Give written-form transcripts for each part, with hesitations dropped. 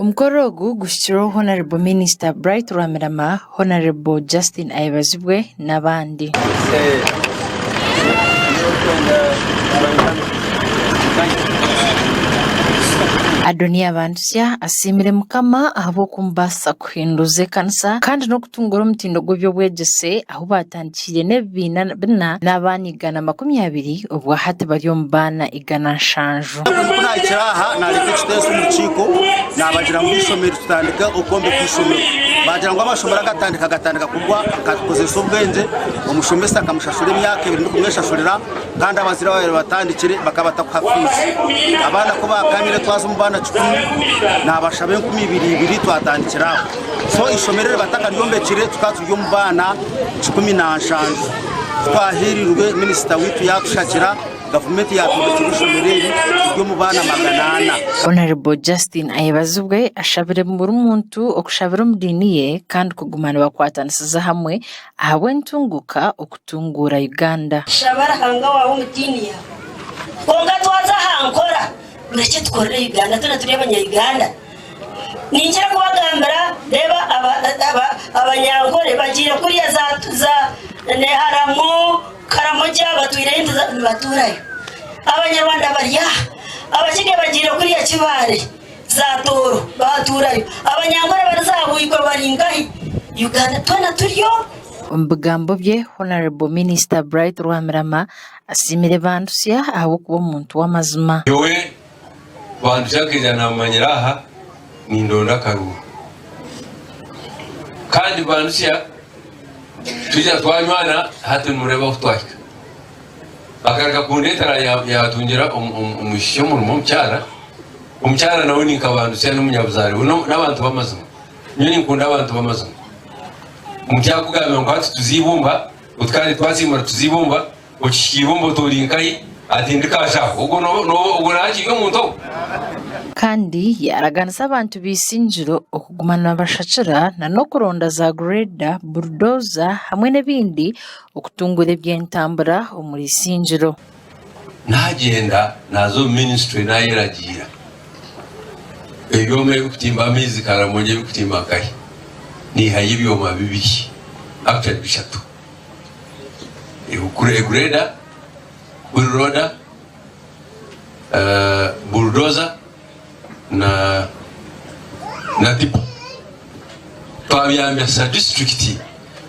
Omukoro ogu guhikirweho Honarebo Minisita Bright Rwamirama, Honarebo Justin Ayebazibwe n'abandi. Adonia Bantusya asiimire Mukama ahabw'okumubaasisa kuhinduuza ekanisa kandi n'okutungura omutindo gw'eby'obwegyese ahu baatandikiire n'ebibiina bina n'abaana 120 obwahati bari omu baana 170. Ku naahikire aha naareeta ekiteeso omu rukiiko naabagira ngu eishomero tutandike okwombeka eishomero. Baagira ngu amashomero agatandika gatandika kugwa nkakozesa obwengye omushomesa nkamushashura emyaka ebiri ndikumweshashurira kandi abazaire ababaire batandikire bakaba batakuha fiizi. Abaana ku baakanyire twaza omu baana kikumi naabashaba enkumi ibiri ibiri twatandikira aho. So eishomero eri batakaryombekire tukaba turi omu baana 17. Ku twahiirirwe minisita waitu yaatushakira. Gavumenti yaatwombekire eishomero eri riri omu baana 400. Honarebo Justin Ayebazibwe ashabire buri muntu okushabira omu diini ye kandi kuguma nibakwatanisiza hamwe ahabw'entunguka okutunguura Uganda. Shaba Ruhanga waawe omu diini yaawe. Kwonka twaza aha nkora, murekye tukorere Uganda, twena turi abanya Uganda. Ninkira kubagambira, reeba abanyankore bagiire kuriya za za Neharamo, Karamoja batwireyo ente zaabo nibatuurayo. Abanyarwanda bari aha. Abakiga bagiire kuriya Kibaale, za Tooro baatuurayo. Abanyankore bari za Buikwe bari nkahi? Uganda twena turi omwe. Omu bigambo bye, Honarebo Minisita Bright Rwamirama asiimire Bandusya ahabw'okuba omuntu w'amazima. Nyowe Bandusya nkaija namumanyira aha nindonda akaruuru kandi Bandusya Twija twanywana hati nimureeba ahu twahika. Akareka kundeetera yaatungira omwishiki omurimo omukyara. Omukyara nawe ni nka Bandusya n'omunyabuzaare we n'abantu b'amazima. Nyowe ninkunda abantu b'amazima. Omuntu yaakugambira ngu hati tuze eibumba, oti kandi twasiimura tuze eibumba, Okihika eibumba oti ori nkahi? Ati ndi Kashaho. Ogwo ogwo naaba akiri omuntu ogwo? Kandi yaaraganisa abantu ba Isingiro okuguma nibabashakira na n'okuronda za grader, bulldozer hamwe n'ebindi okutunguura eby'entambura omuri Isingiro. Naagyenda naaza omu minisitule naayeragiira ebyoma ebirikutimba amaizi Karamoja ebirikutimba nkahi? Naihayo ebyoma bibiri actually bishatu. Grader, wheel loader, bulldozer na na tipa. Twabyambisa disiturikiti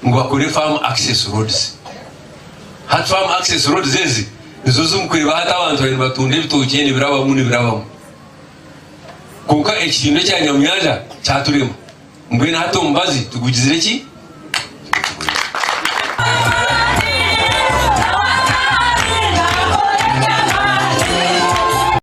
ngu bakore farm access roads. Hati farm access roads ezi nizo zirikureeba hati abantu bariyo nibatunda ebitookye nibirabamu nibirabamu. Kwonka ekitindo ekya Nyamunyanja kyaturema. Mbwenu hati omubazi tugugizire ki?